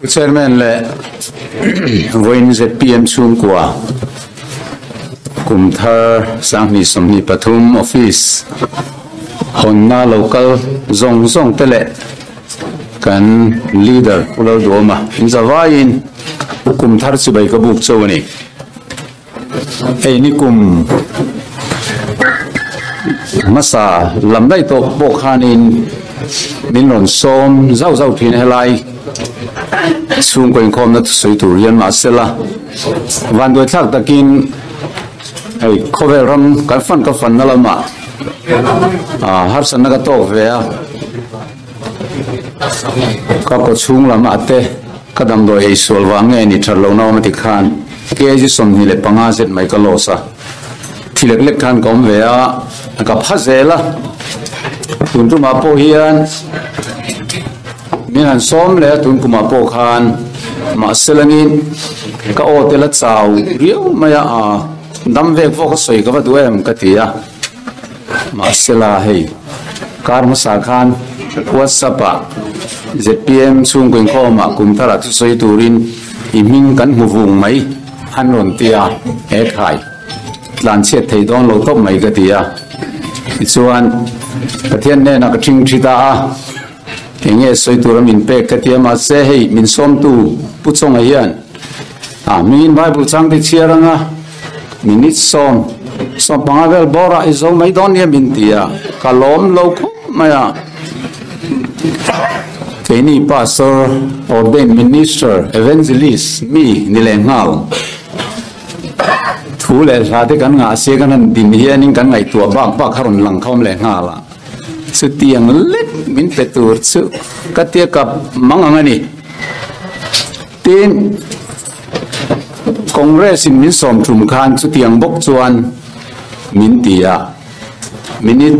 Pu Chairman leh vawiin zpm chhungkua kum thar 2023 office hawnna lo kal zawng zawng te leh kan leader Pu Lalduhawma inzavaiin kum thar chibai ka buk cho a ni. Hei nikum hmasa lam daih tawh pawh khanin min rawn sawm zauh zauh thin a helai chhungkaw inkhawmna thusawi tur hian mahsela vanduai thlak takin hei khawvel ram kan fan ka fanna lamah ah harsatna ka tawk ve a ka kaw chhung lamah te Ka damdawi ei sual vang nge ni that lohna awm a ti khan kg 25 zet mai ka loss a, thi lek lek khan ka awm ve a, ka pha zel a, tun tumah pawh hian min han sawm leh a tun kumah pawh khan mahse langin ka aw te la chau riau mai a, aa dam vek vawk a sawi ka va duh em ka ti a, mahse la hei kar hmasa khan WhatsApp ah zpm chhungkaw inkhawmah kum tharah thusawi turin i hming kan hmu vung mai an rawn ti a, he khai tlanchhiat thei dawn lo tawp mai ka ti a. Tichuan Pathian hnenah ka thing thi ta a, eng nge sawi tura min pek ka ti a, mahse hei min sawmtu Pu Chawnga hian a hmingin Bible changte chhiar anga minute 15 vel bawrah i zo mai dawn nia min ti a, ka lawm lo khawp mai a. Keini pastor, ordained minister, evangelist mi ni leh nghal thu leh hla te kan ngah sia kan han din hianin kan ngaihtuah bak bak kha rawn lang khawm leh nghal a, chutiang lek min pe tur chu ka tia kap mang ang a ni. Tin, Congress in min sawm tum khan chutiang bawk chuan min ti a. Minute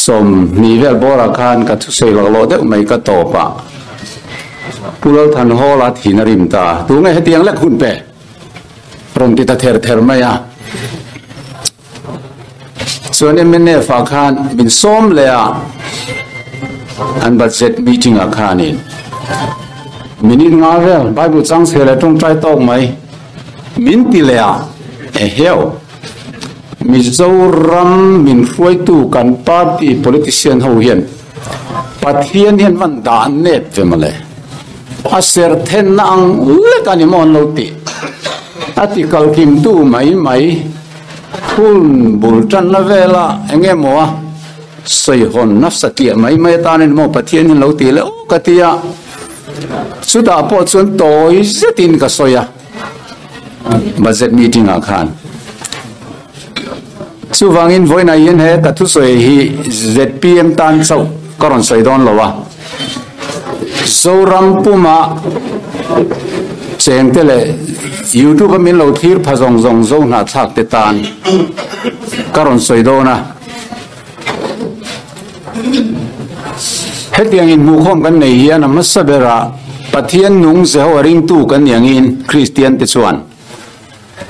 20 vel bawrah khan ka thusawi laklawh deuh mai ka tawp a, Pu Lalthan Hall a thin a rim ta, tunge hetiang lek hun pe? Rawn ti ta ther ther mai a. Chuan mnf ah khan min sawm leh a, an budget meeting ah khanin minute nga vel Bible chang chhe leh tawngtai tawk mai min ti leh a, eheu! Mizoram min hruaitu kan party politician ho hian Pathian hian van dah nep ve mawle. A ser thenna ang lek a ni maw an lo tih. A ti kalkimtu mai mai hun bul tanna vela eng emaw a sawihawn nasa tliah mai mai atan a ni maw Pathian hian lo tih leh aw ka ti a. Chutah pawh chuan tawi zetin ka sawi a. Budget meeting ah khan chuvangin vawiinah hian he ka thusawi hi zpm tan chauh ka rawn sawi dawn lo a, Zoram puma chengte leh YouTube a min lo thlir pha zawng zawng zo hnahthlak te tan ka rawn sawi dawn a. Hetiang inhmuhkhawm kan nei hian a hmasa berah Pathian nung Jehovah ringtu kan nih angin Kristian te chuan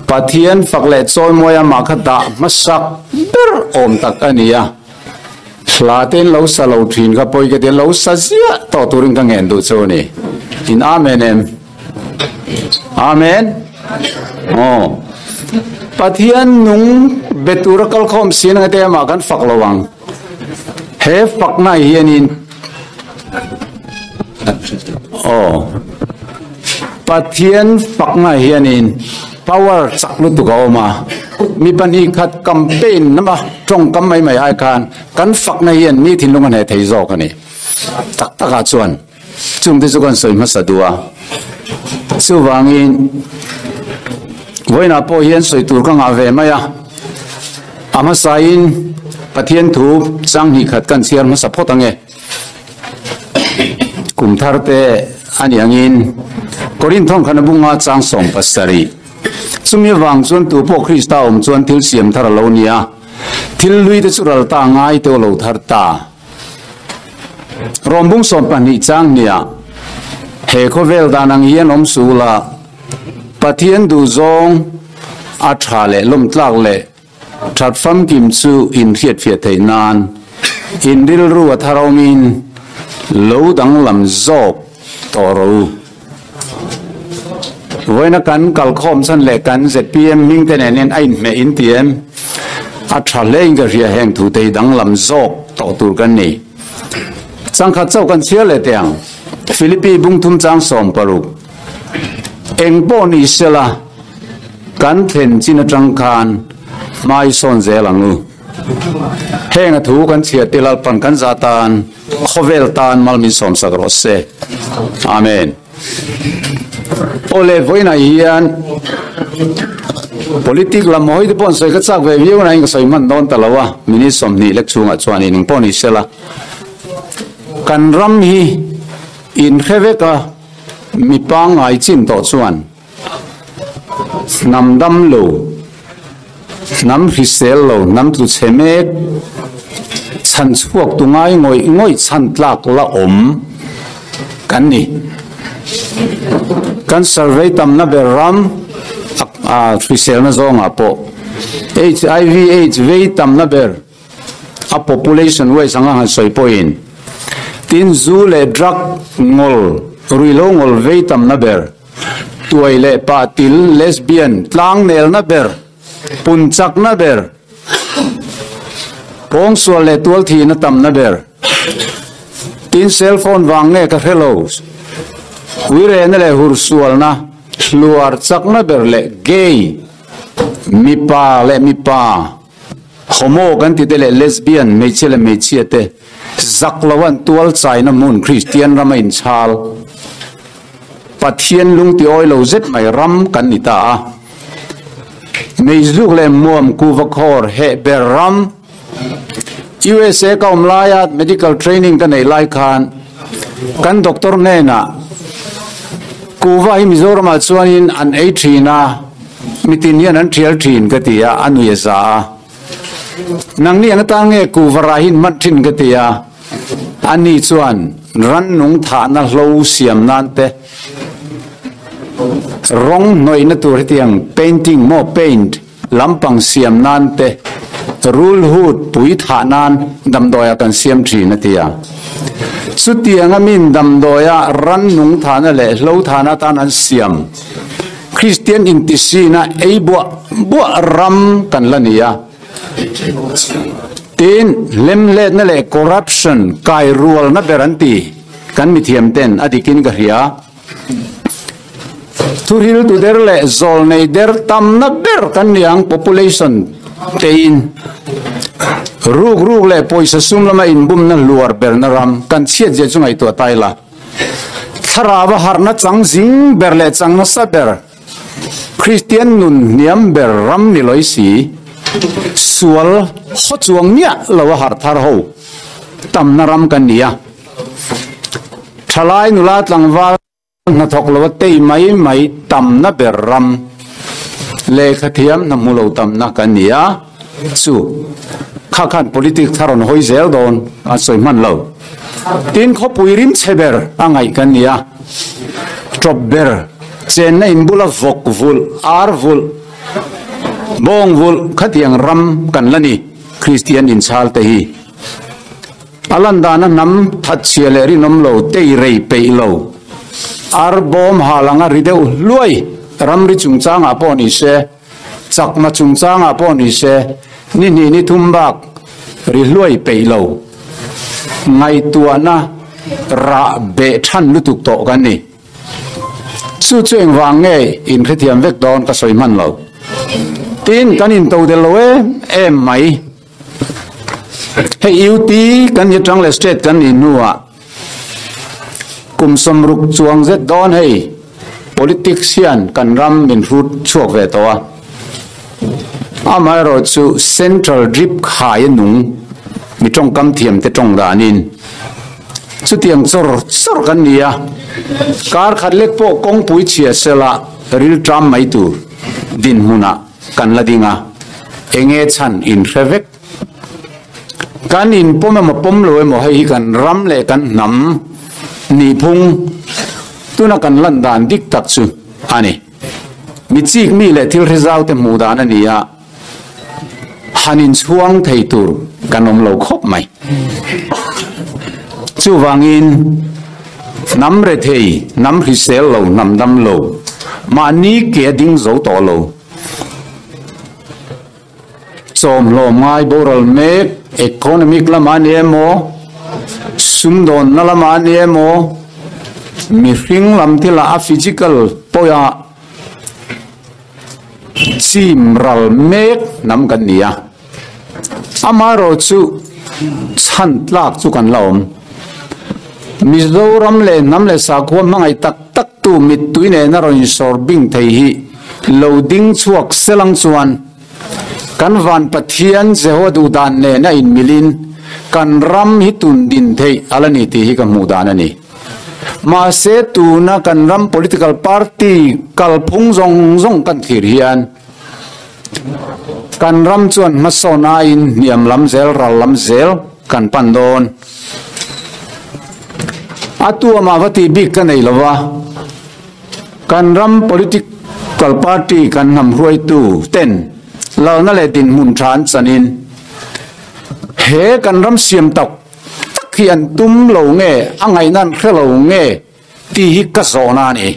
Pathian fak leh chawimawi amah kha dah hmasak ber awm tak a ni a. Hla te in lo sa lo thin kha pawi ka ti a, lo sa ziah tawh turin ka ngen duh chu a ni. In Amen em? Amen? Aw. Pathian nung be tura kalkhawm sin anga te amah kan fak lo ang. He fakna hianin Aw. Pathian fakna hianin power chak lutuk a awm a. Mi pahnih khat campaign nama tawngkam mai mai ai khan kan fakna hian mi thinlung a hneh thei zawk a ni. Tak takah chuan chungte chu kan sawi hmasa duh a. Chuvangin vawiinah pawh hian sawi tur ka ngah ve mai a. A hmasain Pathian thu changhnih khat kan chhiar hmasa phawt ang e. Kum thar te a ni angin Korinth thawng khan a bunga chang 17. Chumi avang chuan tu pawh Krista awm chuan thil siam thar a lo ni a, thil hlui te chu ral ta ngai te lo thar ta. Rawm bung 12 chang hniah he khawvel dan ang hian awm suh la, Pathian duhzawng a tha leh lawmtlak leh That famkim chu inhriatfiah theih nan in rilru a thar awmin lo danglam zawk tawh rawh u. Vawiina kan kalkhawm chhan leh kan zpm hming te nen hian a inhmeh in ti em? A tha hle in ka hria heng thu te hi danglam zawk tawh tur kan ni. Changkhat chauh kan chhiar leh teh ang. Philippi bungthum chang 60. Eng pawh ni sela kan thlen chin atang khan hmai sawn zel ang u. Heng a thu kan chhiar te Lalpan kan za tan khawvel tan mal min sawmsak rawh se. Amen. Awle vawiinah hian politic lam hawi te pawh an sawi ka chak ve viau nain ka sawi hman dawn ta lo a, minute 20 lek chhungah chuan in eng pawh ni sela kan ram hi in hre vek a, mi pangngai chin tawh chuan hnam dam lo, hnam hrisel lo, hnam tlu chhe mek, chhan chhuak tu ngai ngawih ngawih chhan tlak la awm kan ni. Kan survey tamna ber ram a hriselna zawngah pawh HIV AIDS vei tamna ber a population wise anga han sawi pawhin tin zu leh drug ngawl ruihhlo ngawl vei tamna ber tuai leh pahtil lesbian tlangnelna ber pun chakna ber pawngsual leh tualthihna tamna ber tin cell phone vang nge ka hre lo uirehna leh hursualna hluar chakna ber leh gay mipa leh mipa Homo kan ti te leh lesbian, hmeichhia leh hmeichhia te zak lo an tual chaina hmun Kristian ram a inchhal. Pathian lung ti awi lo zet mai ram kan ni ta a. Meizuk leh muam kuva khawr heh ber ram. USA ka awm laia medical training ka neih lai khan kan doctor hnenah kuva hi Mizoramah chuanin an ei thin a, Mitin hian an thial thin ka ti a, a nui a za a. Nangni ang atan nge kuva rah hi in hman thin ka ti a, ani chuan rannung thahna hlo siam nan te, rawng hnawihna tur hetiang painting maw paint lampang siam nan te, rulhut pui thah nan damdawiah kan siam thin a ti a. Chutianga min damdawia rannung thahna leh hlo thahna atan an siam. Kristian intisina ei buah buah ram kan la ni a. Tin, hlemhletna leh corruption kai rualna ber an ti kan mithiam ten a dikin ka hria. Thuhriltu der leh zawlnei der tamna ber kan ni ang population tein. Ruk ruk leh pawisa sum lama inbumna hluar berna ram kan chhiat zia chu ngaihtuah ta ila. Thlarau a harhna chang zing ber leh chang nasa ber, Kristian nun hniam ber ram ni lawih si, sual haw chuang miah lo a harh thar ho tamna ram kan ni a. Thalai nula tlangval hnathawk lo a tei mai mai tamna ber ram, lehkha thiam hna hmu lo tamna kan ni a. Chu kha khan politics thar rawn hawi zel dawn a sawi hman lo. Tin khawpui rim chhe ber a ngaih kan ni a, tawp ber chenna in bula vawk vulh, ar vulh, bawng vulh khatiang ram kan la ni Kristian inchhal te hi. A lan dana hnam thatchhia leh rinawm lo tei rei peih lo, ar bawm hal anga ri deuh hluai ramri chungchangah pawh ni se, Chakma chungchangah pawh ni se, ni hnih ni thum bak ri hluai peih lo. Ngaihtuahna rah beh than lutuk tawh kan ni. Chu chu engvang nge in hrethiam vek dawn ka sawi hman lo. Tin, kan intodel lo em em mai. Hei UT kan ni atang leh state kan nih hnuah kum 60 chuang zet dawn hei politics hian kan ram min hrut chhuak ve tawh a. Amaherawh chu central drip khai a nung mi tawngkam thiam te tawng danin chutiang chawr chawr kan ni a. Kar khat lek pawh kawngpui chhia sela rilṭam mai tur dinhmunah kan la ding a, enge chhan in hre vek. Kan in pawm emaw pawm lo emaw hei hi kan ram leh kan hnam nihphung tuna kan lan dan dik tak chu a ni. Mi chik mi leh thil hre zau te hmuh dan a ni a, han inchhuang thei tur kan awm lo khawp mai. Chuvangin hnam rethei, hnam hrisel lo, hnam dam lo. Mahni ke a ding zo tawh lo. Chawmhlawm ngai boral mek, economic lamah a ni emaw, sumdawnna lamah a ni emaw, mihring lam thilah a physical pawha chim ral mek hnam kan ni a. Amaherawhchu chhan tlak chu kan la awm. Mizoram leh hnam leh sakhua hmangaih tak tak tu mittui nena rawn insawr bing thei hi lo ding chhuak selang chuan kan van Pathian Jehovah duhdan nena inmilin kan ram hi tun din theih a la ni tih hi ka hmuh dan a ni. Mahse tuna kan ram political party kalphung zawng zawng kan thlir hian Kan ram chuan hmasawn aiin hniam lam zel, ral lam zel kan pan dawn. A tuamah va tih bik ka nei lo va, kan ram political party kan hnam hruaitu ten lalna leh dinhmun tha an chanin he kan ram siam tak tak hi an tum lo nge, a ngaihna an hre lo nge tih hi ka zawhna a ni.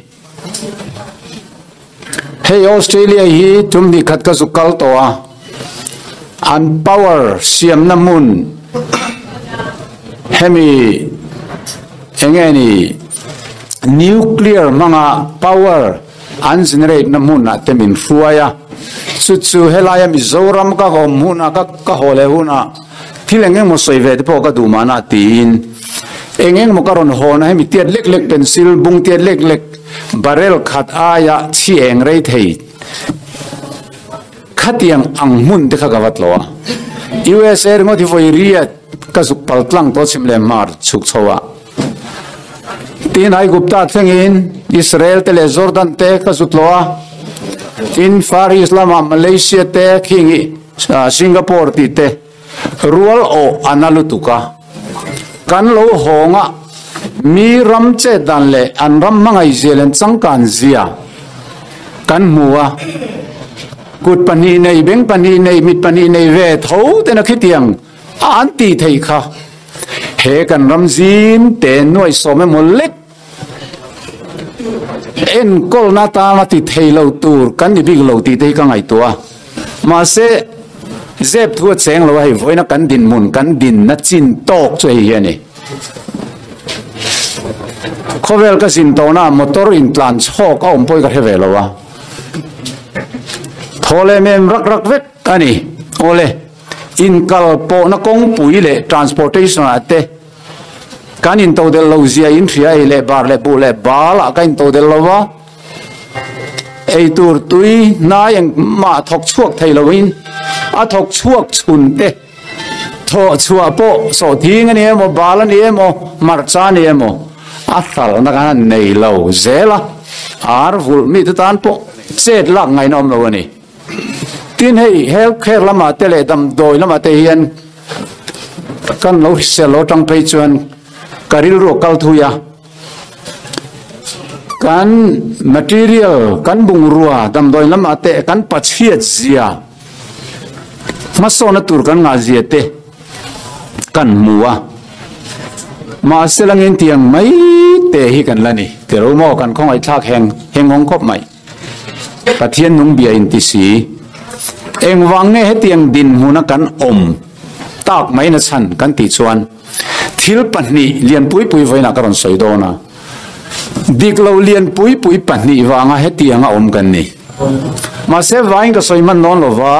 Hei Australia hi tum hnih khat ka zuk kal tawh a, an power siamna hmun hemi enge ni nuclear hmanga power an generate na hmunah te min hruai a, chu chu helaia Mizoram ka awm hunah ka ka haw leh hunah thil eng engemaw sawi ve te pawh ka duh mahna tiin eng engemaw ka rawn hawn a, hemi tiat lek lek pencil bung tiat lek lek barrel khat aia chhi eng rei thei khatiang ang hmun te kha ka va tlawh a, USA ringawt hi vawi riat ka zuk pal tlang tawh chhim leh hmar chhuk chho ah. Tin Aigupta thlengin Israel te leh Jordan te ka zut lo a, tin Far East lamah Malaysia te khing hi Singapore tih te rual awh a na lutuk a. Kan lo hawng a, mi ram chet dan leh an ram hmangaihzia leh an changkanzia kan hmu a. Kut pahnih nei, beng pahnih nei, mit pahnih nei ve tho ten a khitiang a an tih theih kha. He kan ram zim te nuaihsawm emaw lek enkawlna atana ti thei lo tur kan ni bik lo tih te hi ka ngaihtuah a. Mahse, zep thu a cheng lo a, hei vawiina kan dinhmun kan dinna chin tawk chu hei hi a ni. Khawvel ka zin tawhna motor intlan chhawk a awm pawh hi ka hre ve lo a. Thaw lem em rak rak vek a ni. Awle. Inkal pawhna kawngpui leh transportation ah te kan intodelh lo zia in hria ei leh bar leh buh leh bal ah ka intodelh lo va, eitur tui hnai engmah thawk chhuak thei lo in a thawk chhuak chhun te thawh chhuah pawh sawhthing a ni emaw bal a ni emaw hmarcha a ni emaw a hralhna kan han nei lo zel a, ar vulh mite tan pawh chet lak ngaihna awm lo a ni. Tin hei health care lamah te leh damdawi lamah te hian kan lo hrisel lo tang phei chuan ka rilru a kal thui a, kan material kan bungrua damdawi lamah te kan pachhiat zia hmasawna tur kan ngah zia te kan hmu a, mahse langin tiang mai te hi kan la ni tiro maw kan khawngaihthlak heng heng hawng khawp mai. Pathian nung bia in ti si. Engvang nge hetiang dinhmuna kan awm tak mai na chhan kan tih chuan thil pahnih lianpui pui vawiinah ka rawn sawi dawn a. Dik lo lianpui pui pahnih vanga hetianga awm kan ni. Mahse vaiin ka sawi hman dawn lova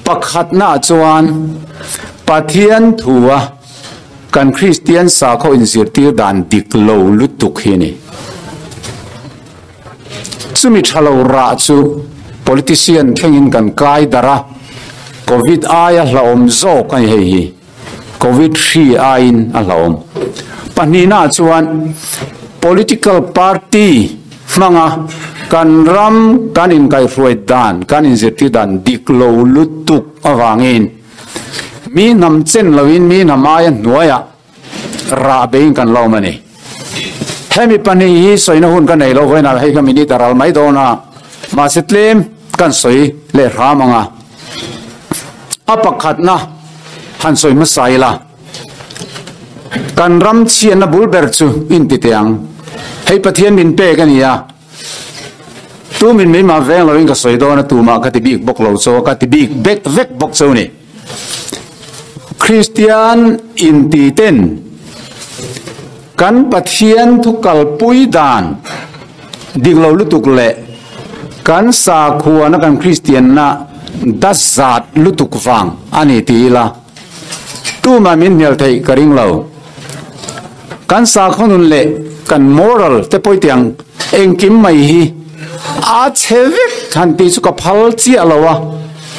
pakhatnaah chuan Pathian thua kan Kristian sakhaw inzirtir dan dik lo lutuk hi a ni. Chumi tha lo rah chu politician thlengin kan kai darh a, Covid aia hlauhawm zawk a ni hei hi, Covid hri aiin a hlauhawm. Pahnihnaah chuan political party hmanga kan ram kan inkaihhruai dan, kan inzirtir dan dik lo lutuk avangin mi hnam chen loin mi hnam aia hnuaiah Rah beiin kan lawm a ni. Hemi pahnih hi sawina hun ka nei lo vawiinah hei ka minute a ral mai dawn a, mahse tlem kan sawi leh hram ang a. A pakhatna han sawi hmasa ila, kan ram chhiatna bul ber chu inti teh ang. Hei Pathian min pek a ni a. Tumin min mah veng loin ka sawi dawn a, tumah ka ti bik bawk lo chaw a, ka ti bik vek vek bawk cheu ni. Kristian inti ten kan Pathian thu kalpui dan dik lo lutuk leh kan sakhuana kan Kristianna dazat lutuk vang a ni ti ila tumah min hnial theih ka ring lo. Kan sakhaw nun leh kan moral te pawh tiang engkim mai hi a chhe vek han tih chu ka phal chiah lo a,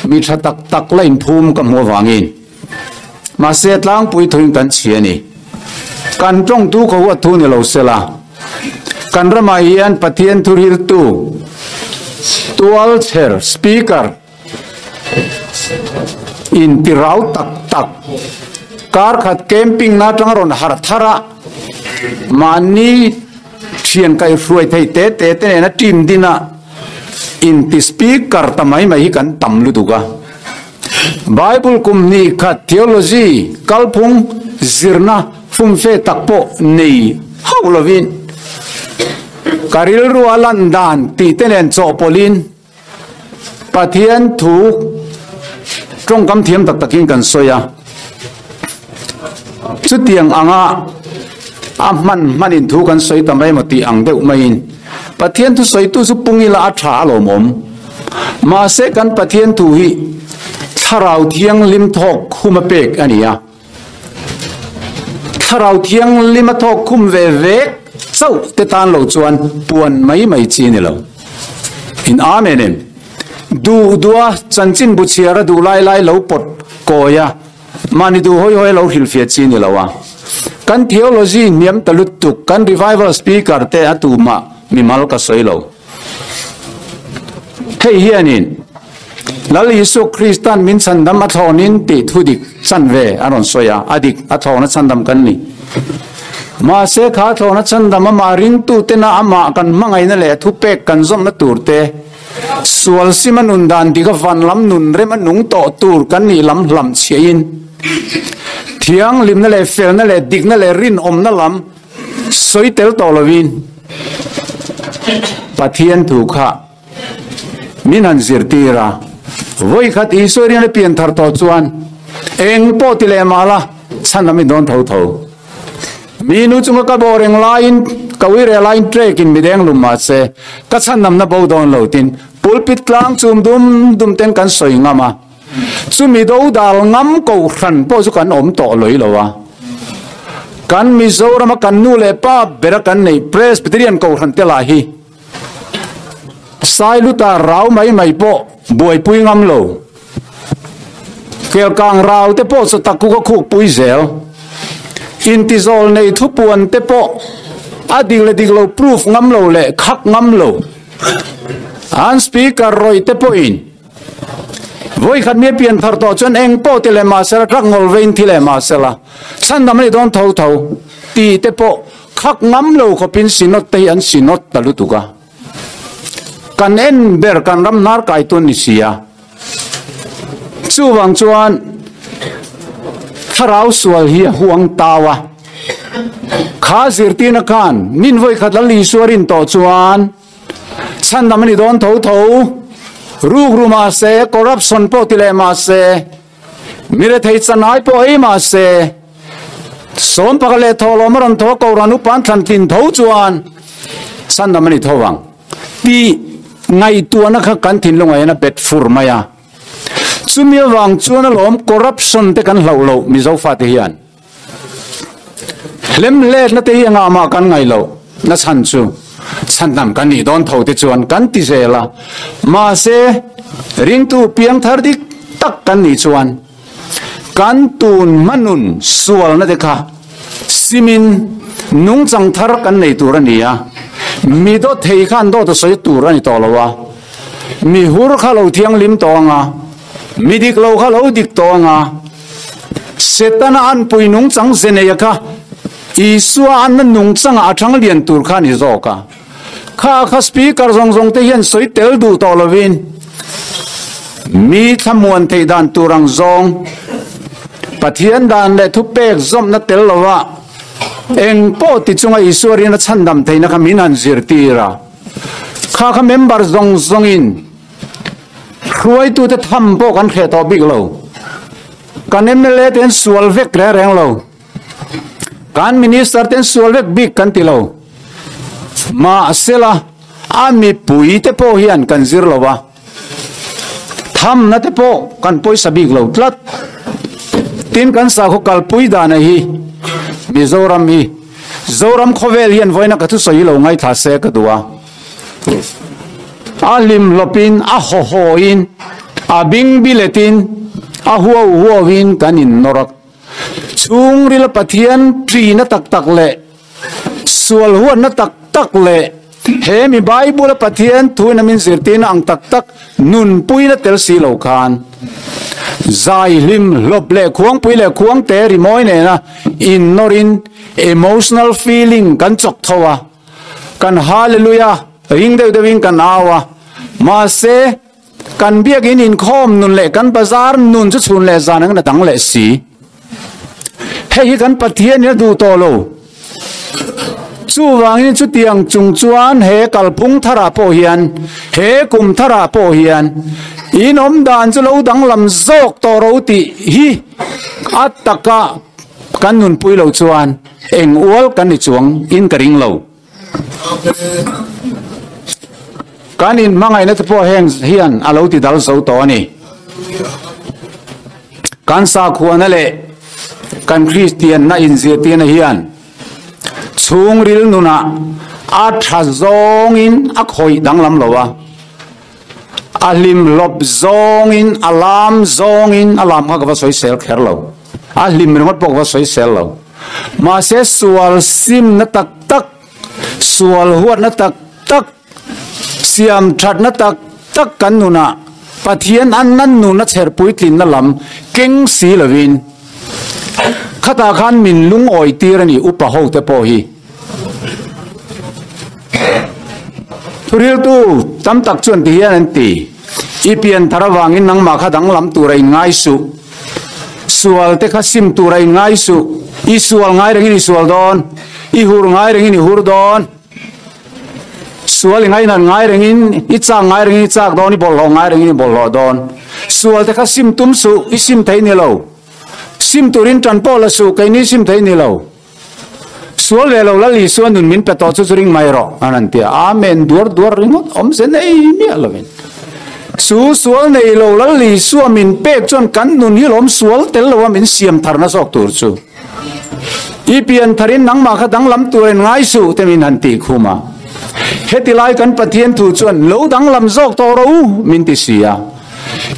mi tha tak tak la inphum ka hmuh avangin. Mahse tlangpui thuin kan chhi a ni. Kan tawngtu khaw huat thu ni lo sela, kan ramah hian Pathian thuhriltu tualchher speaker, Intirau tak tak kar khat camping na atanga rawn harh thar a, mahni thian kaihhruai thei te te te nena team din a inti speaker ta mai mai hi kan tam lutuk a. Bible kum hnih khat theology kalphung zirna fumfe tak pawh nei hauh lovin ka rilru a lan dan tih te nen chawhpawlhin, Pathian thu tawngkam thiam tak takin kan sawi a, chutiang anga a hman hmanin thu kan sawi ta mai emaw tih ang deuh maiin Pathian thu sawitu chu pung ila a tha alawmawm. Mahse kan Pathian thu hi Thlarau Thianghlim thawk khum a pek a ni a. Thlarau Thianghlim a thawk khum ve vek chauh te tan lo chuan puan mai mai chi a ni lo. In Amen em? Duh duh a chanchin bu chhiar a duh lai lai lo pawt kawi a, mahni duh hawi hawi a lo hrilhfiah chi a ni lo a. Kan theology hniam ta lutuk, kan revival speaker te a tumah mimal ka sawi lo. Hei hianin Lal Isua Kristan min chhandam a thlawnin tih thu dik chanve a rawn sawi a, a dik a thlawna chhandam kan ni. Mahse kha thlawna chhandam amah ringtutena amah kan hmangaihna leh thupek kan zawmna turte, sual sima nun dan dik a van lam nun rem a nung tawh tur kan nih lam hlam chhiahin, thianghlimna leh felna leh dikna leh rinawmna lam sawi tel tawh lovin Pathian thu kha min han zirtir a, vawi khat Isua rian a pian thar tawh chuan eng pawh ti leh mah la chhan lam in dawn tho tho. Mi nu chunga ka bawh reng laiin ka ui reh laiin trek in mideng lum mah se ka chhan lamna bo dawn lo tin pulpit tlang chum dum dum ten kan sawi ngam a. Chumi dodal ngam kohhran pawh chu kan awm tawh loi lo a. Kan Mizorama kan nu leh pa bera kan neih Presbyterian kohhran te lah hi Sailuta rau mai mai pawh buaipui ngam lo. Kelkang rau te pawh chu takuk a khukpui zel. Intizawl nei thupuan te pawh a dik leh dik lo proof ngam lo leh khak ngam lo. An speaker rawih te pawhin Vawi khat mi a pian thar tawh chuan eng pawh ti leh mah sela, truck ngawl vein thi leh mah sela, chhandam a ni dawn tho tho tih te pawh khak ngam lo khawpin synod te hi an synod ta lutuk a. Kan en ber kan ram hnar kai tun ni si a. Chuvang chuan thlarau sual hi a huang tau a. Kha zirtirna khan min vawi khat Lal Isua rin tawh chuan Chhandam a ni dawn tho tho. Rukru mah se, corruption pawh ti leh mah se, mi rethei chanai pawh ei mah se, sawmpaka leh thawhlawm a rawn thaw a Kohhran upa an thlan tlin tho chuan chhandam a ni tho vang tih ngaihtuahna kha kan thinlungah hian a bet fur mai a. Chumi avang chuan alawm corruption te kan hlauh loh Mizo fate hian. Hlemhletna te hi engah mah kan ngaih loh na chhan chu chhandam kan nih dawn tho te chuan kan ti zel a, mahse ringtu piangthar dik tak kan nih chuan kan tun hmanun sualna te kha simin nungchang thar kan nei tur a ni a, mi dawt thei khan dawt a sawi tur a ni tawh lo a, mi hur kha lo thianghlim tawh ang a, mi dik lo kha lo dik tawh ang a. Setana an pui nungchang ze neia kha Isua anna nungchangah a thang lian tur kha a ni zawk a. Kha kha speaker zawng zawng te hian sawi tel duh tawh lovin mi thlamuan theih dan tur ang zawng Pathian dan leh thupek zawmna tel lova eng pawh ti chunga Isua rian a chhandam theihna kha min han zirtir a. Kha kha member zawng zawngin hruaitute tham pawh kan hreh tawh bik lo. Kan mla te an sual vek reng reng lo. Kan minister te an sual vek bik kan ti lo. Mahsela a mipui te pawh hian kan zir lo a, thamna te pawh kan pawisa bik lo tlat. Tin kan sakhaw kalpui dana hi Mizoram hi Zoram khawvel hian vawiina ka thusawi hi lo ngaithla se ka duh a. A hlimhlawpin, a hawhawin, a bingbiletin, a huau huauin kan innawr a. Chhungrila Pathian ṭihna tak tak leh sual huatna tak tak leh he mi Bible-a Pathian thuin a min zirtirna ang tak tak nunpuina tel si lo khan zai hlim hlawp leh khuangpui leh khuangte rimawi nena innawrin emotional feeling kan chawk tho a. Kan Hallelujah ring deuh deuhin kan au a, mahse kan biakin inkhawm nun leh kan bazar nun chu chhun leh zan angin a dang leh si. Hei hi kan Pathian in a duh tawh lo. Chuvangin chutiang chung chuan he kalphung tharah pawh hian, he kum tharah pawh hian in awm dan chu lo danglam zawk tawh ro tih hi a taka kan nunpui lo chuan Eng ual kan ni chuang in ka ring lo. Kan in hmangaihna te pawh heng hian a lo ti dal zo tawh a ni. Kan sakhuana leh kan Kristianna inzirtirna hian chhungril nunah a tha zawngin a khawih danglam lo a, a hlimhlawp zawngin a lam zawngin a lam kha ka va sawisel kher lo. A hlim ringawt pawh ka va sawisel lo. Mahse sual simna tak tak, sual huatna tak tak, siam thatna tak tak kan nunah Pathian an nan nuna chher puitlinna lam keng si lovin khatah khan min lungawi tir a ni upa ho te pawh hi. Thuriltu tam tak chuan ti hian an ti, I pian thar avangin nangmah kha danglam tur a inngai suh. Sual te kha sim tur a inngai suh. I sual ngai rengin i sual dawn. I hur ngai rengin i hur dawn. Sual i ngainat ngai rengin i chak ngai rengin i chak dawn, i bawlhhlawh ngai rengin i bawlhhlawh dawn. Sual te kha sim tum suh, i sim thei ni lo. Sim turin tan pawh la suh, keini sim thei ni lo. Sual ve lo Lal Isua nun min pe tawh chu chu ring mai rawh an han ti a. Amen duar duar ringawt awm se nei miah lovin. Su sual nei lo Lal Isua min pek chuan kan nun hi lawm sual tel lo a min siam tharna zawk tur chu. I pian tharin nangmah kha danglam tur in ngai suh te min han tih khum a. Heti lai kan Pathian thu chuan lo danglam zawk tawh rawh u min ti si a.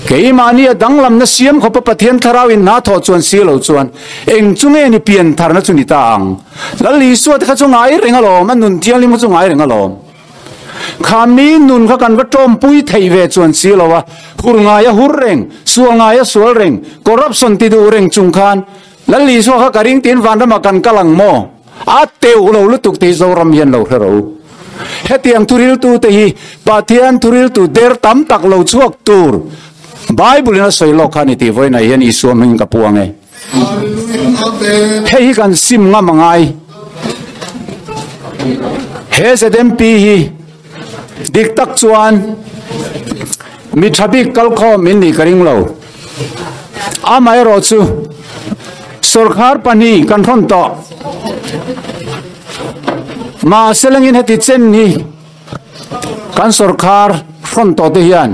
Keimahni a danglamna siam khawpa Pathian Thlarau in hna thawh chuan si lo chuan eng chu nge ni pian tharna chu ni ta ang? Lal Isua te kha chu ngai reng alawm, a nun thianghlim kha chu ngai reng alawm. Kha mi nun kha kan va tawmpui theih ve chuan si lo a, hur ngai a hur reng, sual ngai a sual reng, corruption ti duh reng chung khan Lal Isua kha ka ring tiin vanramah kan kal ang maw? A teuh lo lutuk tih Zoram hian lo hre ro. Hetiang thuriltute hi Pathian thuriltu der tam tak lo chhuak tur Bible in a sawi lawk kha a ni tih vawiinah hian Isua hmingin ka puang e. Hei hi kan sim ngam a ngai. He ZMP hi dik tak chuan mi tha bik kalkhawm in nih ka ring lo. Amaherawhchu sawrkhar pahnih kan hrawn tawh. Mahse langin heti chen hi kan sawrkhar hrawn tawh te hian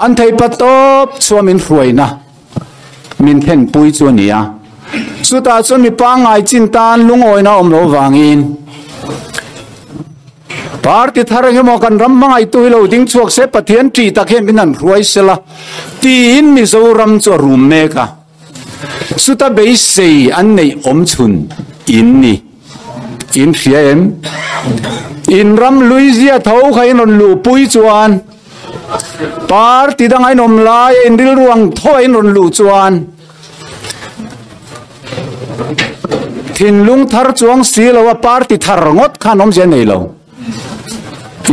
an thei pa tawp chua min hruaina min thlenpui chu a ni a. Chutah chuan mi pangngai chin tan lungawina awm lo vangin Party thar engemaw kan ram hmangaihtu hi lo ding chhuak se Pathian ṭih tak hian min han hruai sela tiin Mizoram chu a rum mek a. Chuta beisei an neih awm chhun in ni. In hria em? In ram Luizia tho kha in rawn luhpui chuan party danga in awm laia in rilru ang tho a in rawn luh chuan Thinlung thar chuang si lo a party thar ngawt khan awmzia nei lo.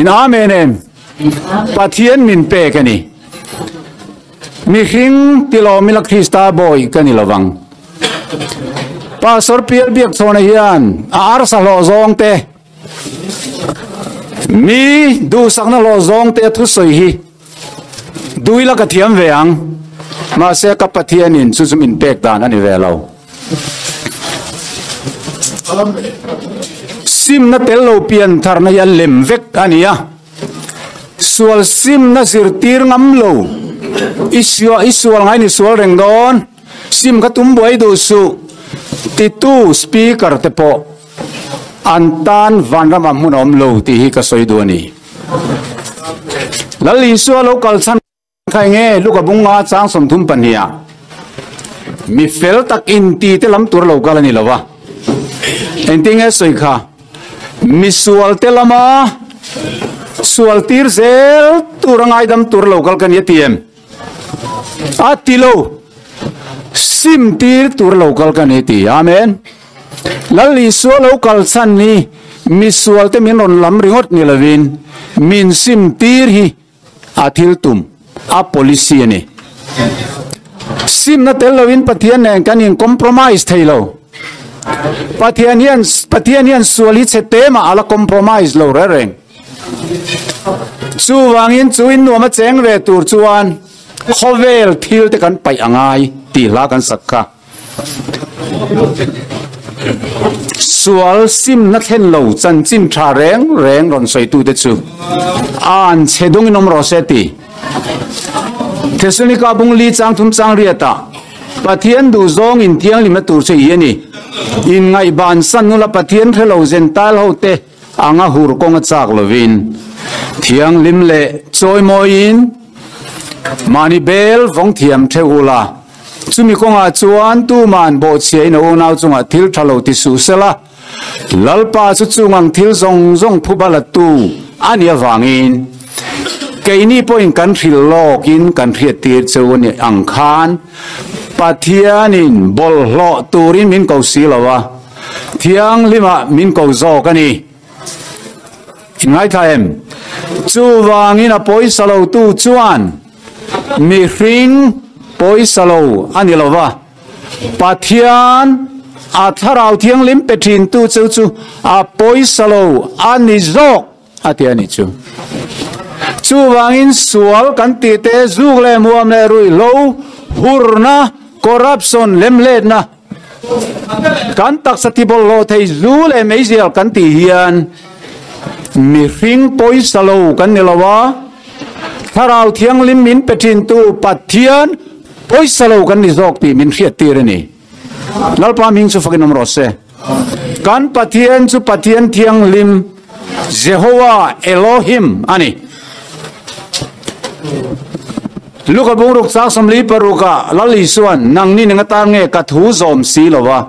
In amen em? Pathian min pek a ni. Mihring tilawm ila Krista bawi ka ni lovang. Pastor Pial Biakchhawna hian a arsa hlawh zawng te. Mi duhsakna hlawh zawng te a thusawi hi duila ka thiam ve ang, mahse ka Pathianin chu chu min pek dan a ni ve lo. Simna tel lo pian tharna hi a lem vek a ni a, sual simna zirtir ngam lo, i sual ngai ni sual reng dawn, sim kha tum buai duh suh titu speaker te pawh An tan vanram ah hmun a awm lo tih hi ka sawi duh a ni. Lal Isua lo kal chhan kha eng nge? Luka bunga chang 32 ah mi fel tak inti te lam tur lo kal a ni lo va. Engtin nge sawi kha? Mi sual te lama sual tir zel tur a ngaidam tur lo kal ka ni a ti em? A ti lo. Sim tir tur lo kal ka ni ti. Amen. Lal Isua lo kal chhan hi misual te min rawn lam ringawt ni lovin min sim tir hi a thil tum, a policy a ni. Simna tel lovin Pathian nen kan in compromise thei lo. Pathian hian Pathian hian sual hi chhe te mah a la compromise lo reng reng. Chuvangin chu in nuam a cheng ve tur chuan khawvel thil te kan paih a ngai tih hla kan sak kha. Sual simna thlen lo chanchin tha reng reng rawn sawitute chu an chhe dungin awm rawh se ti. Thesalonika bung li chang thum chang riatah Pathian duhzawng inthianghlimna tur chu i a ni. Inngaihban san nula Pathian hrelo Gentile hote Anga hur kawng a chak lovin thianghlim leh chawimawiin mahni bel vawng thiam theuh ula, chumi kawngah chuan tuman bawhchhiain a unau chungah thil tha lo ti suh sela, Lalpa chu chungang thil zawng zawng phuba latu a nih avangin keini pawhin kan hrilh lawkin kan hriattir cheu a nih ang khan Pathianin bawlhhlawh turin min ko si lo a. Thianghlimah min ko zawk a ni. Ngaithla em? Chuvangin a pawisa lotu chuan mihring pawisa lo a ni lo va, Pathian a Thlarau Thianghlim pe thintu chu chu a pawisa lo a ni zawk a ti a ni chu. Chuvangin sual kan tih te, zuk leh muam leh ruihhlo, hurna, corruption, lemletna, Kan taksa tibawlhhlawh thei zu leh meizial kan tih hian mihring pawisa lo kan ni lo a, Thlarau Thianghlim min pe thintu Pathian pawisa lo kan ni zawk tih min hriattir a ni. Lalpa hming chu fakin awm rawh se. Kan Pathian chu Pathian Thianghlim, Jehovah Elohim a ni. Luka bungruk chang 46 ah Lal Isuan, Nangni ning atan nge ka thu zawm si lo va,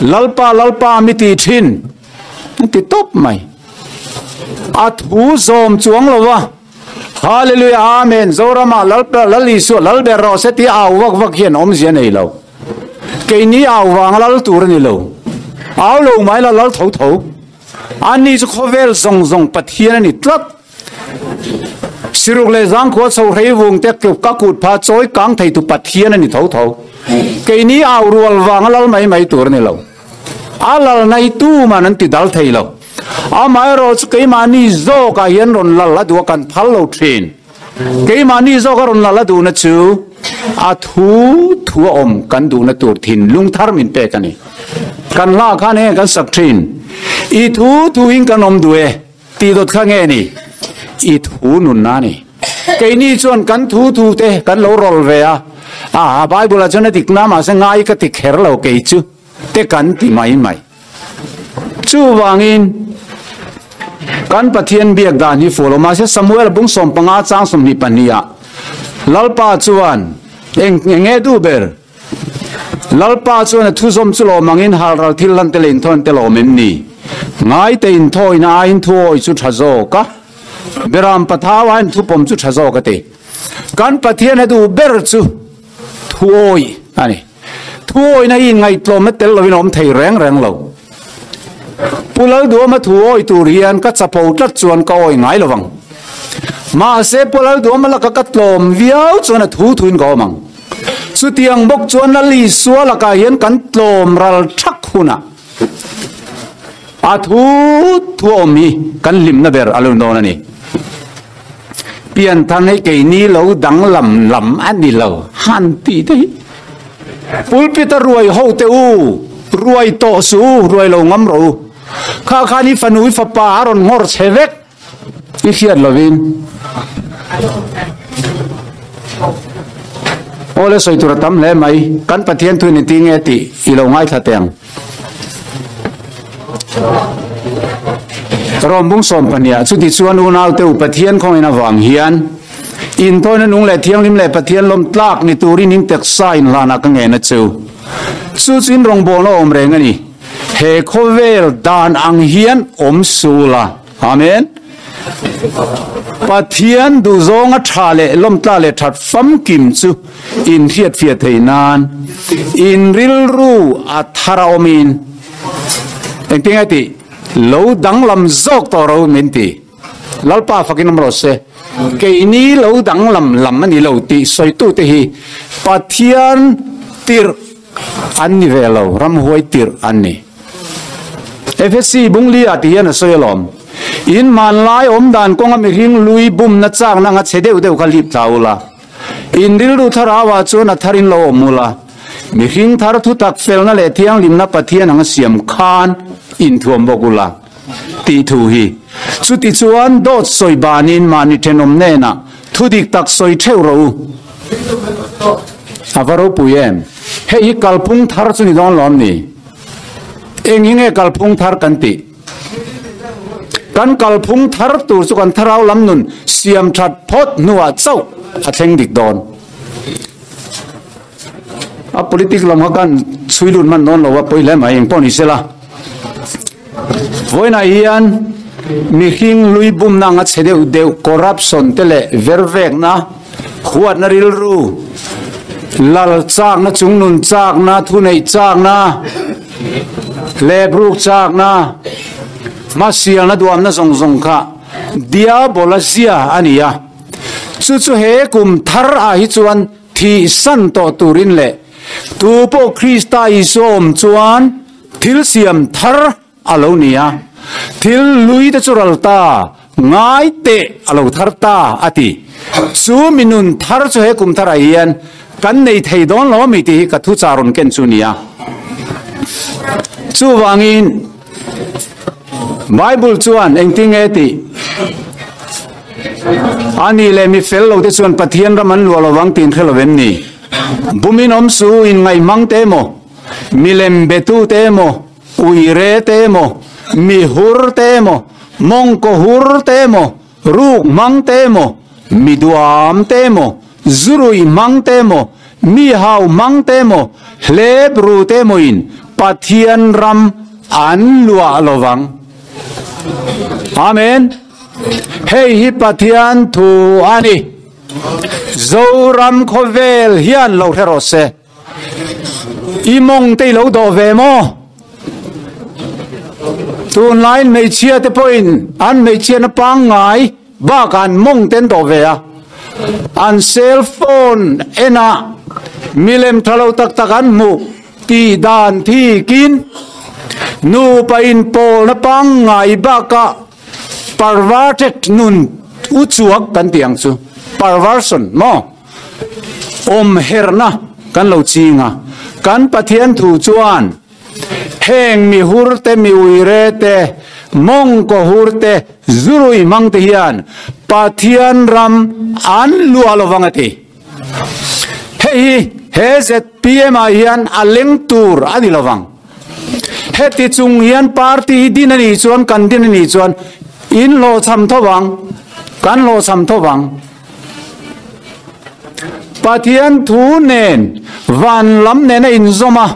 Lalpa, Lalpa mi ti thin, a ti tawp mai. A thu zawm chuang lo va, Hallelujah, Amen, Zorama Lalpa, Lal Isua, Lal ber rawh se tia au vak vak hian awmzia nei lo. Keini au vang a lal tur a ni lo. Au lo mai la lal tho tho. Ani chu khawvel zawng zawng Pathian a ni tlat. Siruk leh zangkhua chho hrei vung te ka kut pha chawi kang thei tu Pathian a ni tho tho. Keini au rual vang a lal mai mai tur a ni lo. A lal nai tu man an ti dal thei lo. Amaherawh chu keimahni zawkah hian rawn lal a duh a kan phal lo thin. Keimahni zawka rawn lal a duhna chu a thu thu a awm kan duhna tur thinlung thar min pek a ni. Kan hla khan heng kan sak thin. I thu thuin kan awm duh e tih dawt kha nge ni? I thu nunna a ni. Keini chuan kan thu thu te kan lo rawl ve a, aha Bible ah chuan a dik na mahse ngai ka ti kher lo kei chu te kan ti mai mai. Chuvangin, kan Pathian biak dan hi fuh lo. Mahse, Samuel bung 15 chang 22 ah Lalpa chuan eng enge duh ber? Lalpa chuan a thuzawm chu lawm angin halral thil hlan te leh inthawn te lawm em ni? Ngaite inthawina aiin thuawi chu tha zawk a, Beram pathau aiin thupawm chu tha zawk a ti. Kan Pathian a duh ber chu thuawi a ni. Thuawina hi inngaihtlawmna tel lovin a awm thei reng reng lo. Pu Lalduama thuawi tur hian ka chapo tlat chuan ka awi ngai lovang. Mahse Pu Lalduama laka ka tlawm viau chuan a thu thuin ka awm ang. Chutiang bawk chuan Lal Isua lakah hian kan tlawm ral thak hunah. A thu thu a awm hi kan hlimna ber a lo ni dawn a ni. Pianthar hi keini lo danglam lam a ni lo han tih te hi. Pulpit a ruai ho te u, ruai tawh suh u, ruai lo ngam rawh u. Kha khan i fanu i fapa a rawn nghawr che vek i hriat lovin. Awle sawi tur a tam hle mai, kan Pathian thu in i ti nge tih i lo ngaithla teh ang. Rom bung 12 chuti chuan unaute u Pathian khawngin avang hian inthawina nung leh thianghlim leh Pathian lawm tlak ni turin in taksa inhlanah ka ngen a chu. Chu chu in rawngbawlna awm reng a ni. He khawvel dan ang hian awm sul a. Amen. Pathian duhzawnga tha leh lawmtla leh that famkim chu inhriatfiah theih nan in rilru a thar a awmin engtin nge tih lo danglam zawk tawh ro min ti. Lalpa fakin awm rawh se. Keini lo danglam lam a ni lo tih sawitute hi Pathian tirh An ni ve lo, ramhuai tirh an ni. Efesi bungli ah ti hian a sawi alawm. In hmanlai awmdan kawnga mihring lui bumna chakna anga chhe deuh deuh kha lip thla ula. In rilru thlarau ah chuan a thar in lo awm ula. Mihring thar thutak felna leh thianghlimna Pathian anga siam khan inthuam bawk ula tih thu hi. Chuti chuan dawt sawi banin mahni thenawm hnenah thudik tak sawi theuh rawh u. A va ropui em? Hei hi kalphung thar chu ni dawn lawm ni? Eng hi nge kalphung thar kan tih? Kan kalphung thar tur chu kan thlarau lam nun siam that phawt hnuah chauh a thleng dik dawn. A politic lam kha kan chhui lut hman dawn lo a pawi hle mai, eng pawh ni sela. Vawiinah hian mihring lui bumna anga chhe deuh deuh corruption te leh vervekna, huatna rilru, lal chakna, chungnun chakna, thuneih chakna, lebruk chakna, hmasialna duamna zawng zawng kha diabola zia a ni a. Chu chu he kum thar ah hi chuan thihsan tawh turin leh tu pawh Krista Isua awm chuan Thil siam thar a lo ni a, thil lui te chu ral ta, ngai teh a lo thar ta a ti. Chu mi nun thar chu he kum tharah hian kan nei thei dawn lo ami tih hi ka thuchah rawn ken chu nia. Chuvangin Bible chuan engtin nge tih? A nih leh mi fel lo te chuan Pathian ram an luah lovang tih in hre lo em ni? Bumin awm su in ngaihmang te emaw? Milem betute emaw, uire te emaw, mi hur te emaw, mawngkaw hur te emaw, ruk hmang te emaw, mi duam te emaw, zurui hmang te emaw, mi hau hmang te emaw, hlep ru te emawin Pathian ram an luah lo vang. Amen. Hei hi Pathian thu a ni. Zoram khawvel hian lo hre rawh se. I mawng te i lo dawh ve maw? Tunlaiin hmeichhia te pawhin an hmeichhiatna pangngai bakah an mawng te an dawh ve a. An cell phone enah milem tha lo tak tak an hmuh tih dan thikin nupa inpawlna pangngai bakah perverted nun uchuak kan tih ang chu, perversion maw? Awm herhna kan lo ching a, kan Pathian thu chuan heng mi hur te, mi uire te, mawngkaw hur te, zurui hmang te hian Pathian ram an luah lo vang a ti. Hei hi he zpm ah hian a leng tur a ni lo vang. Heti chung hian party hi din a nih chuan kan din a nih chuan in hlawhchham tho vang, kan hlawhchham tho vang. Pathian thu nen van lam nen a inzawm a,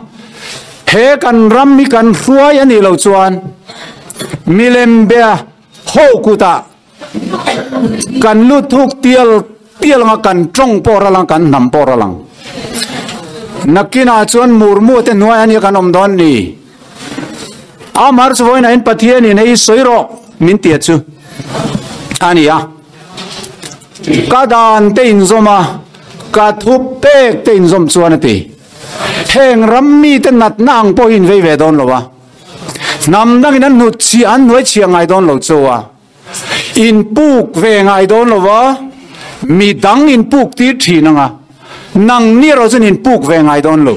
he kan ram hi kan hruai a nih loh chuan milem bia ho kutah kan lut thuk tial tial anga kan tawng pawh ral ang, kan hnam pawh ral ang. Nakinah chuan murmu te hnuai a nia kan awm dawn ni. Amar chu vawiinah in Pathianin hei sawi rawh min tia chu a ni a. Ka dan te inzawm a, ka thu pek te inzawm chuan a ti. Heng ram mite natna ang pawh hi in vei ve dawn lo a. Hnam dangin an hnutchhiah, an hnuaichhiah ngai dawn lo chu a. In puk ve ngai dawn lo va, mi dang in puk tir thin ang a, nang ni erawh chuan in puk ve ngai dawn lo.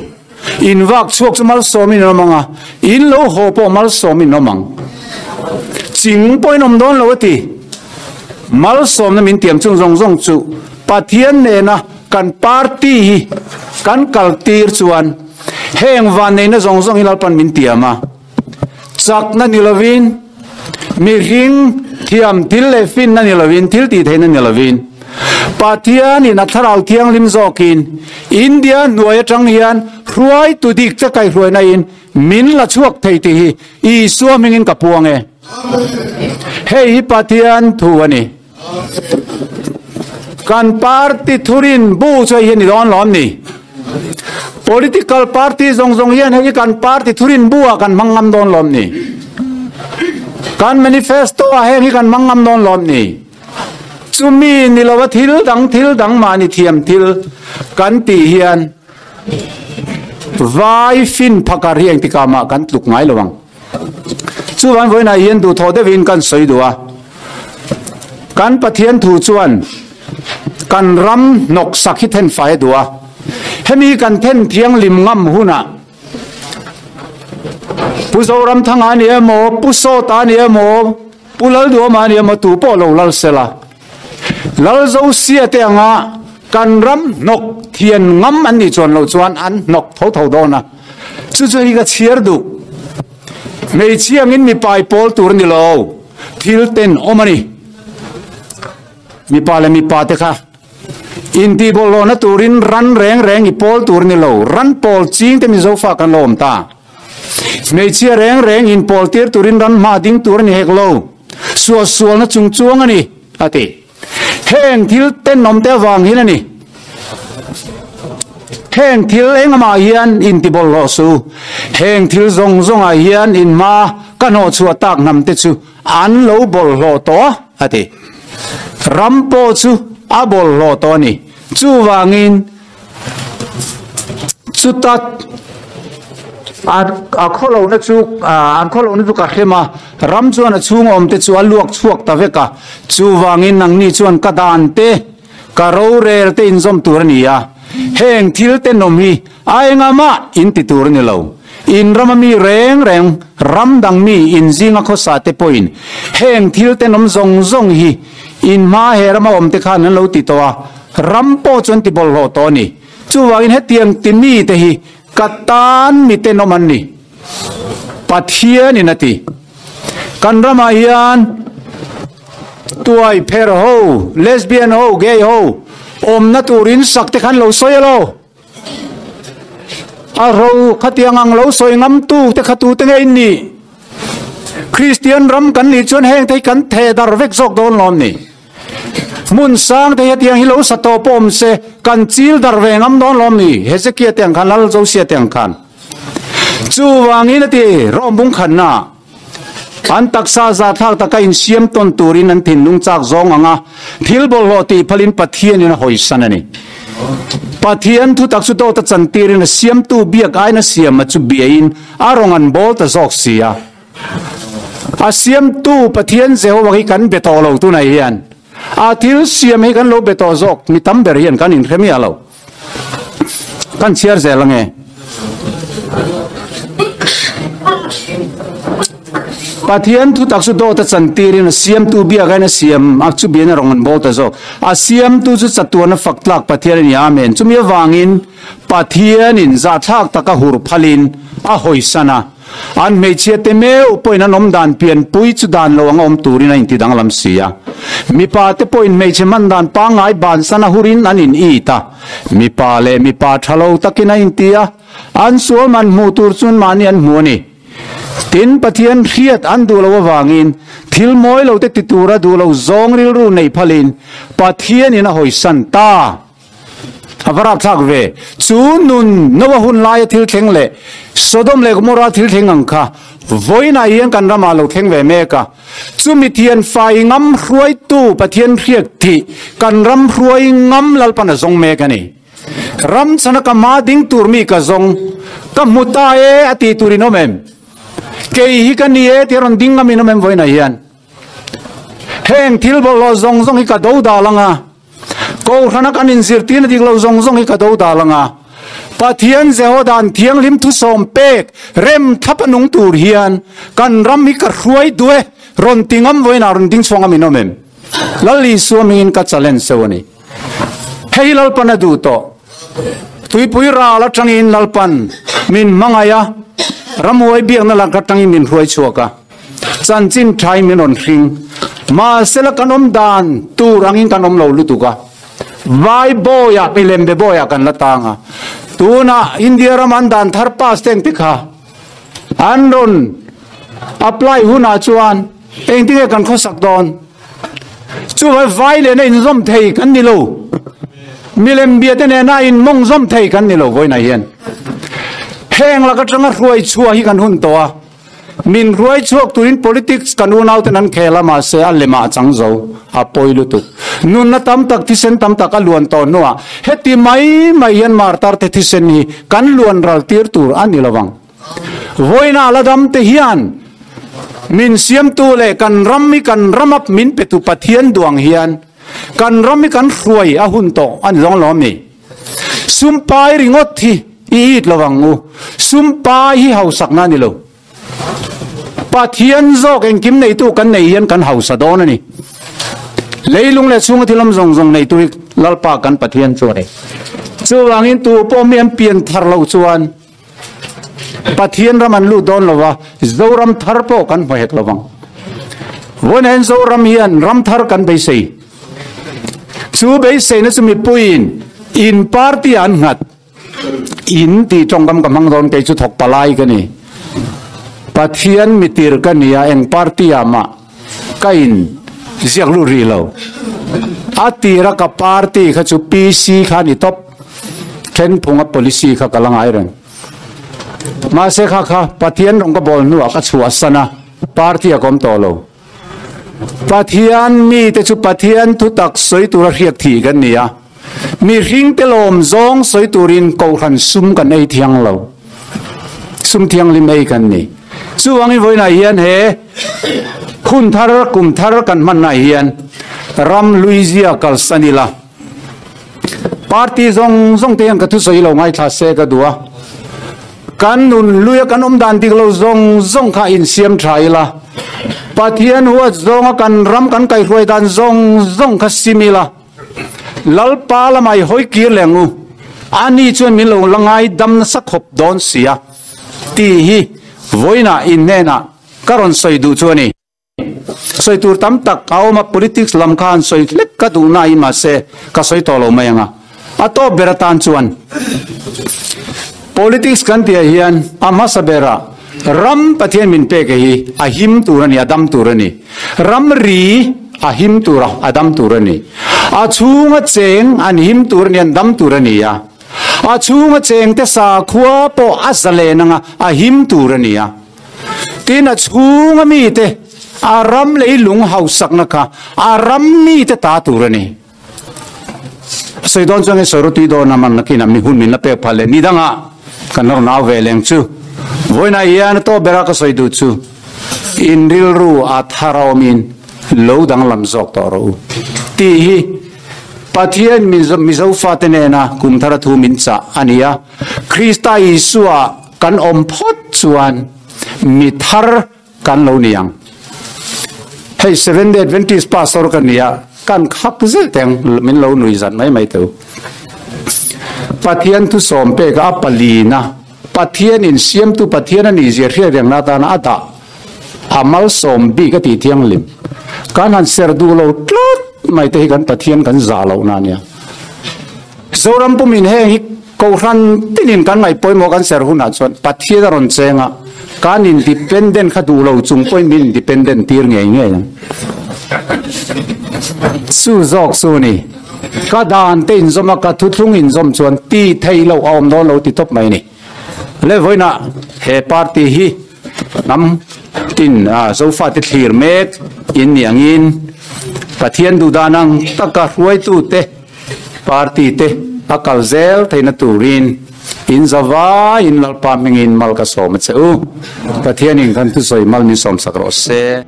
In vak chhuak chu malsawmin in awm ang a, in lo haw pawh malsawmin in awm ang. Ching pawhin awm dawn lo a ti. Malsawmna min tiam chung zawng zawng chu Pathian nena kan party hi kan kal tir chuan heng vanneihna zawng zawng hi Lalpan min tiam a. Chakna ni lovin, mihring thiam thil leh finna ni lovin, thil tih theihna ni lovin, Pathianin a Thlarau Thianghlim zawkin India hnuai atang hian hruaitu dik che kaihhruaina in min la chhuak thei tih hi Isua hmingin ka puang e. Hei hi Pathian thu a ni. Kan party thurin bu chu hei hi a ni dawn lawm ni? Political party zawng zawng hian hei hi kan party thurin bu ah kan hmang ngam dawn lawm ni? Kan manifesto ah heng hi kan hmang ngam dawn lawm ni? Chumi ni lova thil dang thil dang mahni thiam thil kan tih hian vai fin phakar hi engtikah mah kan tluk ngai lo ang. Chuvan vawiinah hian duhthawh deuhin kan sawi duh a, kan Pathian thu chuan kan ram hnawksak hi then fai a duh a, hemi kan then thianghlim ngam hunah Pu Zoramthanga a ni emaw, Pu Sawta a ni emaw, Pu Lalduama a ni emaw tu pawh lo lal sela, Lalzosia te anga kan ram hnawk thian ngam an nih chuan loh chuan an hnawk tho tho dawn a, chu chu hi ka chhiar duh. Hmeichhia angin mipa i pawl tur a ni lo, thil ten awm a ni. Mipa leh mipa te kha intihbawlhlawhna turin ran reng reng i pawl tur a ni lo, ran pawl ching te Mizo fa kan lo awm ta. Hmeichhia reng reng inpawl tir turin ran hma ding tur a ni hek lo, suahsualna chung chuang a ni, a ti. Heng thil tenawm te avang hian a ni. Heng thil engmah hian intibawlhhlawh su. Heng thil zawng zawngah hian in hma ka hnawhchhuah tak hnam te chu an lo bawlhhlawh tawh a, a ti. Ram pawh chu a bawlhhlawh tawh a ni. Chuvangin Chuta a khawlohna chu an khawlohna chu ka hrem a, ram chuan a chhung awmte chu a luak chhuak ta vek a, chuvangin nangni chuan ka dan te, ka rorel te inzawm tur a ni a, heng thil tenawm hi a engamah in ti tur a ni lo. In rama mi reng reng, ram dang mi in zinga khawsa te pawhin heng thil tenawm zawng zawng hi in hma he rama awmte khan an lo ti tawh a, Ram pawh chuan ti bawlhhlawh tawh a ni. Chuvangin hetiang ti mite hi ka tan mi tenawm an ni. Pathianin a ti. Kan ramah hian tuai pher ho, lesbian ho, gay ho awmna turin sak te khan lo sawi a lo. A ro khatiang ang lo sawi ngamtu te kha tute nge in nih? Kristian ram kan nih chuan heng te hi kan theh dar vek zawk dawn lawm ni? Hmun sang te hetiang hi lo sa tawh pawh awm se, kan chil dar ve ngam dawn lawm ni? Hezekia te ang khan, Lal Josia te ang khan. Chuvangin a ti, Rom bung khanna an taksa zathlak taka insiam tawn turin an thinlung chak zawng ang a, thil bawlhhlawh tih phalin Pathianin a hawisan a ni. Pathian thutak chu dawt a chantirin a siamtu biak aiin a siam a chu biain a rawn an bawl ta zawk si a. A siamtu Pathian Jehovah hi kan be tawh lo tunah hian. A thil siam hi kan lo be tawh zawk, mi tam ber hian kan inhre miah lo. Kan chhiar zel ange. Pathian thutak chu dawt a chantirin a siamtu biakain a siam a chu bian a rawn bawl ta zawk. A siamtu chu chatuan a fak tlak Pathian a ni. Amen. Chumi avangin Pathianin zahthlak taka hur phalin a hawisan a. An hmeichhia te meuh pawhin an awm dan pianpui chu dan lo anga awm turin a inti danglam si a. Mipa te pawhin hmeichhe hman dan pangngai bansan a hurin an in it a. Mipa leh mipa tha lo takin a inti a, an sual man hmuh tur chuan mahni an hmu a ni. Tin, Pathian hriat an duh loh avangin thil mawi lo te ti tura duh lo zawng rilru nei phalin Pathianin a hawisan ta. A va rapthlak ve. Chu nun Noah hun laia thil thleng leh Sodom leh Gomorrah thil thleng ang kha vawiinah hian kan ramah lo thleng ve mek a. Chu mithian fai ngam hruaitu Pathian hriat thih kan ram hruai ngam Lalpan a zawng mek a ni. Ram chhana ka hma ding tur mi ka zawng ka hmu ta e a tih tur in awm em? Kei hi ka ni e tia rawn ding ngam in awm em vawiinah hian? Heng thil bawlhhlawh zawng zawng hi ka do dal ang a, Kohhrana kan inzirtirna dik lo zawng zawng hi ka do dal ang a, Pathian Jehodan thianghlim thusawm pek rem thlap a nung tur hian kan ram hi ka hruai duh e rawn ti ngam vawiinah rawn ding chhuak ngam in awm em? Lal Isua hmingin ka challenge seuh a ni. Hei hi Lalpan a duh tawh. Tuipui ral atangin Lalpan min hmangaih a, ramhuai biakna lak atangin min hruai chhuak a, chanchin thain min rawn hring. Mahsela kan awm dan tur angin kan awm lo lutuk a, vai bawiah milembe bawiah kan la tang a. Tunah India ram an dan thar pass te engti kha an rawn apply hunah chuan engtinge kan khawsak dawn? Chuvai vai lehna inzawm thei kan ni lo. Milem biate nena inmawng zawm thei kan ni lo vawiinah hian. Heng lak atanga hruai chhuah hi kan hun tawh a. Min hruai chhuak turin politics kan unauten an khel a mahse a lemah a chang zo. A pawi lutuk. Nunna tam tak thisen tam tak a luan tawh hnuah heti mai mai hian martar te thisen hi kan luan ral tir tur a ni lovang. Vawiinah la dam te hian min siamtu leh kan ram hi kan ram a min petu Pathian duang hian kan ram hi kan hruai a hun tawh a ni zawng lawm ni. Sumpai ringawt hi i it lo ang u. Sumpai hi hausakna a ni lo. Pathian zawk engkim neitu kan nei hian kan hausa dawn a ni. Leilung leh chhunga thil awm zawng zawng neitu hi Lalpa kan Pathian chu a ni. Chuvangin tu pawh mi an pian thar loh chuan Pathian ram an lut dawn lo va, Zoram thar pawh kan hmu hek lo vang. Vawiinah hian Zoram hian ram thar kan beisei. Chu beiseina chu mipuiin in party ah an nghat. In tih tawngkam ka hmang dawn kei chu thawk palai ka ni. Pathian mitir ka ni a, eng party ah mah ka in ziak lut rih lo. A tira ka party kha chu PC kha a ni tawp. Thenphunga policy kha ka la ngai reng. Mahse kha kha Pathian rawng ka bawl hnuah ka chhuahsan a, party a kawm tawh lo. Pathian mite chu Pathian thutak sawi tura hriak thih kan ni a, mihringte lawm zawng sawi turin kohhran sum kan ei thiang lo. Sum thianghlim ei kan ni. Chuvangin vawiinah hian he hun thar, kum thar kan hmannaah hian ram Louisia kalsan ila, Party zawng zawng te hian ka thusawi lo ngaithla se ka duh a, kan nun luia kan awm dan dik lo zawng zawng kha insiam tha ila, Pathian huat zawnga kan ram kan kaihruai dan zawng zawng kha sim ila, Lalpa lamah i hawi kir leh ang u, ani chuan min lo la ngaidam nasa khawp dawn sia tih hi vawiinah inhnenah ka rawn sawi duh chu a ni. Sawi tur tam tak a awm a, politics lam kha han sawi hlek ka duh na in mahse ka sawi tawh lo mai ang a. A tawp ber atan chuan politics kan tih ah hian a hmasa berah ram Pathian min pek hi a him tur a ni, a dam tur a ni. Ram ri a him tur a, a dam tur a ni. A chhunga cheng an him tur a ni, an dam tur a ni a. A chhunga chengte sakhua pawh a zalen ang a, a him tur a ni a. Tin, a chhunga mite a ram leilung hausakna kha a ram mite ta tur a ni. Sawi dawn chuan nge sawi rotui dawn a man nakin a mi hun min la pek phal leh ni dangah kan la rawn au ve leng chu. Vawiinah hian a tawp bera ka sawi duh chu in rilru a thar a awmin lo danglam zawk tawh rawh u tih hi Pathian Mizo fate nena kum thara thu min chah a ni a. Krista Isua Kan awm phawt chuan mi thar kan lo ni ang. Hei Seventh Day Adventist pastor ka nia, kan khak zet ang min lo nui zat mai mai teu. Pathian thusawm pek a palina Pathian in siamtu Pathian a nih zia hriat rengna atana a dah a malsawm bik a tih thianghlim. Kan han ser duh lo tlat mai te hi kan Pathian kan zah lohna a nia. Zoram pumin heng hi Kohhran tinin kan ngaih pawimawh kan ser hunah chuan Pathian a rawn cheng a, kan independent kha duh lo chung pawhin min independent tir ngei ngei ang. Chu zawk chu ni. Ka dan te inzawm a, ka thuthlung inzawm chuan ti thei loh a awm dawn lo ti tawp mai ni. Le vawiinah he party hi hnam tin Zofate thlir mek in ni angin Pathian duhdan ang taka hruaitute, Party te a kal zel theihna turin In zavaiin Lalpa hmingin mal ka sawm a che u. Pathianin kan thusawi mal min sawmsak rawh se.